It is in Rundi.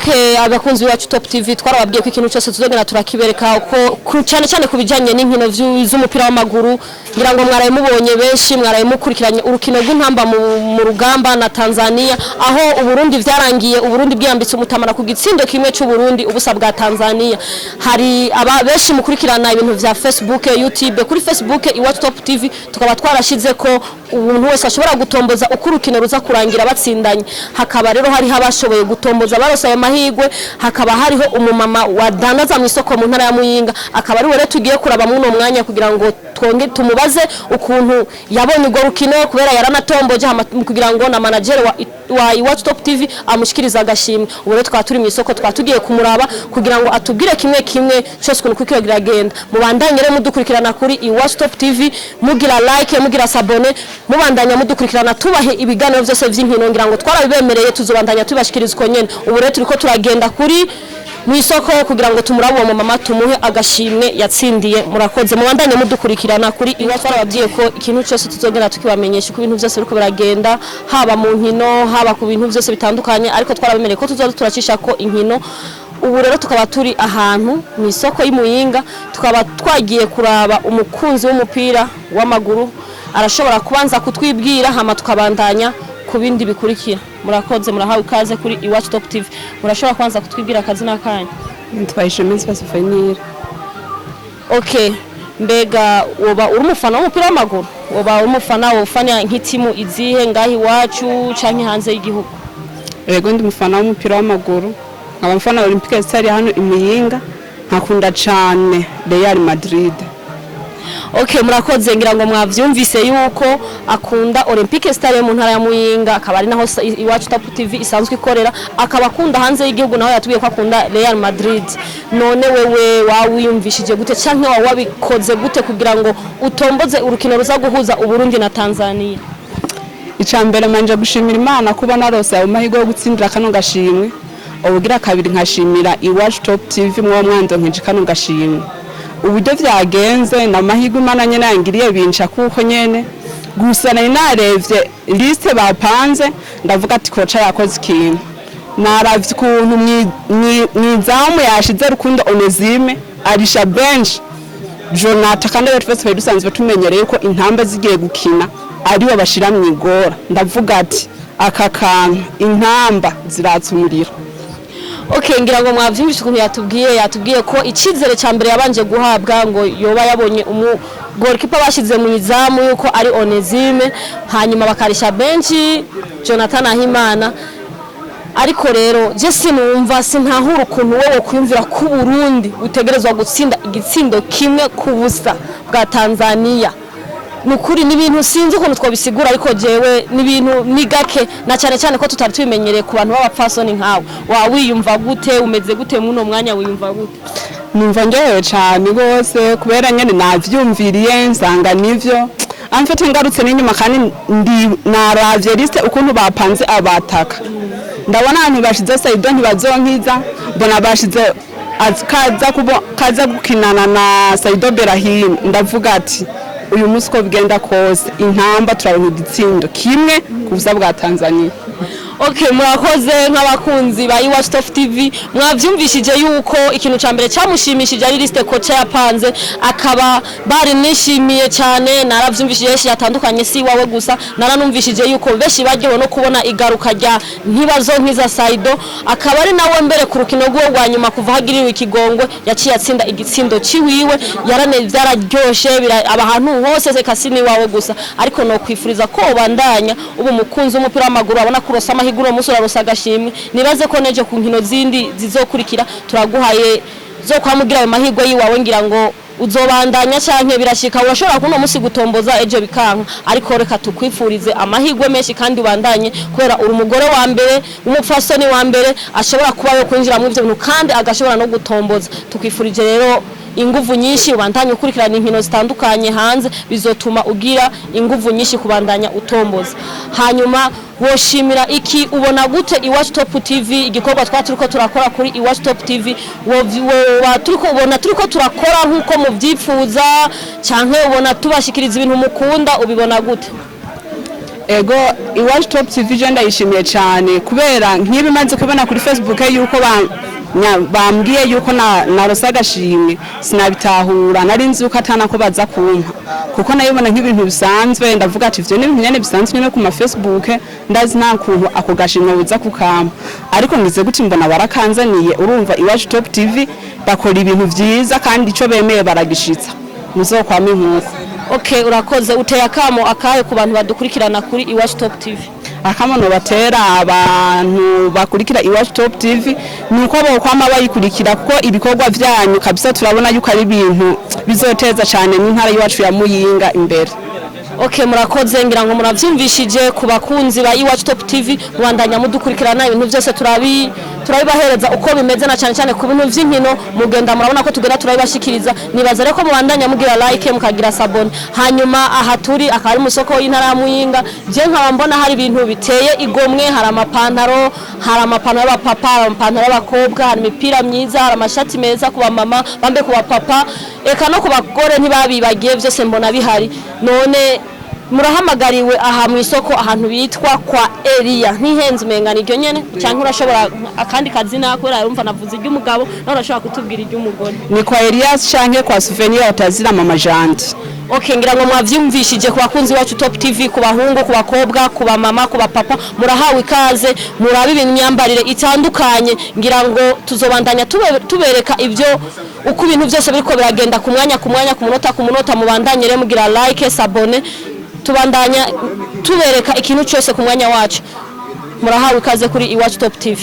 Okay, abakunzi bacu Top TV, twarababwiye ko ikintu cyose tuzogenda turakibereka ko cyane cyane ku bijyanye n'inkino z'umupira w'amaguru. Ngira ngo mwaraye mubonye, benshi mwaraye mukurikiranye urukino rw'Intamba mu Rugamba na Tanzania, aho Uburundi vyarangiye Uburundi bwiyambitse umutamana ku gitsindo kimwe cy'Uburundi ubusa bwa Tanzania. Hari aba benshi mukurikirana ibintu vya Facebook, YouTube. Kuri Facebook Iwacu Top TV tukaba twarashize ko umuntu wese ashobora gutomboza uko urukino ruza kurangira batsindanye. Hakaba rero hariho abashoboye gutomboza, barose ayo mahirwe. Hakaba hariho umumama wadandaza mu isoko mu ntara ya Muyinga, akaba ari we rero tugiye kuraba muri uno mwanya kugira ngo twonge tumubaze ukuntu yabonye urwo rukino, kubera yaranatomboje, hama kugira ngo na manager wa Iwacu Top TV amushikirize agashimwe. Ubu rero twaba turi mu isoko, twaba tugiye kumuraba kugira ngo atubwire kimwe kimwe cyose ukuntu kuko kiragenda. Mubandanye rero mudukurikirana kuri Iwacu Top TV, mugira like, mugira s'abonner, mubandanya mudukurikirana, tubahe ibiganiro byose vy'inkino. Ngira ngo twarabibemereye, tuzobandanya tubashikiriza uko nyene. Ubu rero turiko turagenda kuri mu isoko kugira ngo tumurabe uwo mama, tumuhe agashimwe yatsindiye. Murakoze, mubandanye mudukurikirana kuri Iwacu. Twarababwiye ko ikintu cyose tuzogenda tukibamenyesha uko ibintu byose biriko biragenda, haba mu nkino, haba ku bintu byose bitandukanye, ariko twarabemereye ko tuzoza turacisha ko inkino. Ubu rero tukaba turi ahantu mu isoko y'Imuyinga, tukaba twagiye kuraba umukunzi w'umupira w'amaguru. Arashobora kubanza kutwibwira, hama tukabandanya ku bindi bikurikira. Murakoze, murahawe ikaze kuri Iwacu Top TV. Murashobora kubanza kutwibwira akazina kanyu? Nitwa Ishimwe Souvenir. Okay, mbega woba uri umufana w'umupira w'amaguru? Woba uri umufana, wofana nk'itimu izihe, ngaho iwacu canke hanze y'igihugu? Yego, ndi umufana w'umupira w'amaguru, nkaba mfana Olympique Star hano i Muyinga, nkakunda cane Real Madrid. Okay, murakoze. Ngira ngo mwavyumvise yuko akunda Olympique Star yo mu ntara ya Muyinga, akaba ari naho Iwacu Top TV isanzwe ikorera. Akaba akunda hanze y'igihugu, naho yatubwiye ko akunda Real Madrid. None wewe wawiyumvishije gute, canke wawe wabikoze gute kugira ngo utomboze urukino ruza guhuza Uburundi na Tanzania? Icya mbere, manje gushimira Imana kuba narose ayo mahirwe yo gutsindira kano gashimwe. Ubugira kabiri, nkashimira Iwacu Top TV mwo mwandonkeje kano gashimwe. Uburyo vyagenze na mahirwe Imana nyene yangiriye, binca kuko nyene gusa nari narebye liste bapanze, ndavuga ati coach yakoze ikintu. Naravye ukuntu mwizamu yashize Rukundo Onesime, arisha bench Jonathan, kandi rero twese twari dusanzwe tumenyereye ko Intamba zigiye gukina aribo bashira mu igora. Ndavuga ati aka kantu Intamba ziratsa umuriro. Okay, ngira ngo mwavyumvise ukuntu yatubwiye ko icizere ca mbere yabanje guhabwa ngo yoba yabonye umu goalkeeper bashize mu izamu yuko ari Onesime, hanyuma bakarisha benshi Jonathan Ahimana. Ariko rero je sinumva, sintahura ukuntu wowe kwiyumvira ko Burundi utegerezwa gutsinda igitsindo 1-0 bwa Tanzania. Nukuri ni ibintu sinzi ukuntu twabisigura, ariko jewe ni ibintu ni gake, na cyane cyane ko tutari tubimenyereye ku bantu b'abapfasoni nkawe. Wa wiyumva gute? Umeze gute muri uno mwanya? Wiyumva gute? Numva ndyohewe cyane rwose, kubera nyene navyumviriye nsanga nivyo amfite. Ngarutse n'inyuma kandi ndi naravye liste ukuntu bapanze abataka, ndabona ahantu bashize Saido Ntibazonkiza, mbona bashize kaza gukinana na Saido Berahim, ndavuga ati uyu munsi uko bigenda kose Intamba turaronka igitsindo 1-0 bwa Tanzania. Okay, murakoze. Nk'abakunzi ba Iwacu Top TV, mwavyumvishije yuko ikintu ca mbere cyamushimishije ari liste coach yapanze, akaba bari nishimiye cyane. Naravyumvishije henshi hatandukanye, si wawe gusa, naranumvishije yuko benshi baryohewe no kubona igaruka rya Ntibazonkiza Saido, akaba ari nawe mbere ku rukino rwo rwa nyuma kuva hagiriwe ikigongwe yaciye atsinda igitsindo ciwiwe. Yarane byararyoshe aba ahantu hose, reka si niwawe gusa. Ariko no kwifuriza ko ubandanya ubu umukunzi w'umupira w'amaguru, abona kurosa amahirwe uno munsi urarosa agashimwe. Nibaze ko neje ku nkino zindi zizokurikira turaguhaye zo kwamugira ayo mahirwe yiwawe. Ngira ngo uzobandanya, canke birashika urashobora kuno munsi gutomboza, ejo bikanka, ariko reka tukwifurize amahirwe menshi kandi ubandanye, kubera uri umugore wa mbere, umupfasoni wa mbere ashobora kuba yo kwinjira mu ivyo bintu kandi agashobora no gutomboza. Tukwifurije rero inguvu nyinshi, ubandanye ukurikirana inkino zitandukanye hanze, bizotuma ugira inguvu nyinshi kubandanya utomboza. Hanyuma woshimira iki? Ubona gute Iwacu Top TV, igikorwa twa turiko turakora kuri Iwacu Top TV? Turiko ubona turiko turakora nkuko muvyipfuza, canke ubona tubashikiriza ibintu mukunda? Ubibona gute? Ego, Iwacu Top TV je ndayishimiye cyane, kubera nk'ibi maze kubona kuri Facebook yuko bambwiye yuko narose agashimwe, sinabitahura. Nari nzi yuko atana ko baza kumpa, kuko nayibona nk'ibintu bisanzwe. Ndavuga ati ivyo ni ibintu nyene bisanzwe nyene ku ma Facebook, ndazi nta kuntu ako gashimwe buza kukampa. Ariko ngize gute, mbona barakanzaniye. Urumva, Iwacu Top TV bakora ibintu vyiza, kandi ico bemeye baragishitsa. Muzokwame nkuko. Okay, urakoze. Uteye akamo akahe ku bantu badukurikirana kuri Iwacu Top TV? Akamono batera abantu bakurikira Iwacu Top TV ni uko bokwama bayikurikira, kuko ibikorwa vyanyu kabisa turabona yuko ari ibintu bizoteza cyane n'intara y'iwacu ya Muyinga imbere. Okay, murakoze. Ngira ngo muravyumvishije ku bakunzi ba Iwacu Top TV, mubandanya mudukurikirana, ibintu byose turabibahereza uko bimeze, na cyane cyane ku bintu vy'inkino. Mugenda murabona ko tugenda turabibashikiriza. Nibaza rero ko mubandanya mugira like, mukagira s'abonner. Hanyuma aha turi akaba ari mu soko y'intara ya Muyinga. Je nkaba mbona hari ibintu biteye igomwe. Hari amapantaro, hari amapantaro y'abapapa, hari amapantaro y'abakobwa, hari imipira myiza, hari amashati meza ku bamama bambe, ku bapapa, eka no ku bagore ntibabibagiye. Byose mbona bihari. None murahamagariwe aha mu isoko, ahantu bitwa kwa Eliya. Ntihenze, umenga niryo nyene, cyangwa urashobora akandi kazina? Kubera urumva navuze iry'umugabo, nawe urashobora kutubwira iry'umugore. Ni kwa Elias canke kwa Souvenir batazira Mama Jante. Okay, ngira ngo mwavyumvishije ku bakunzi bacu Top TV, ku bahungu, ku bakobwa, ku bamama, ku bapapa, murahawe ikaze, murabe ibintu, imyambarire itandukanye. Ngira ngo tuzobandanya tubereka ibyo, uko ibintu byose biriko biragenda ku mwanya ku mwanya, ku munota ku munota. Mubandanye rero mugira like, s'abonner, tubandanya tubereka ikintu cyose ku mwanya wacu. Murahawe ikaze kuri Iwacu Top TV.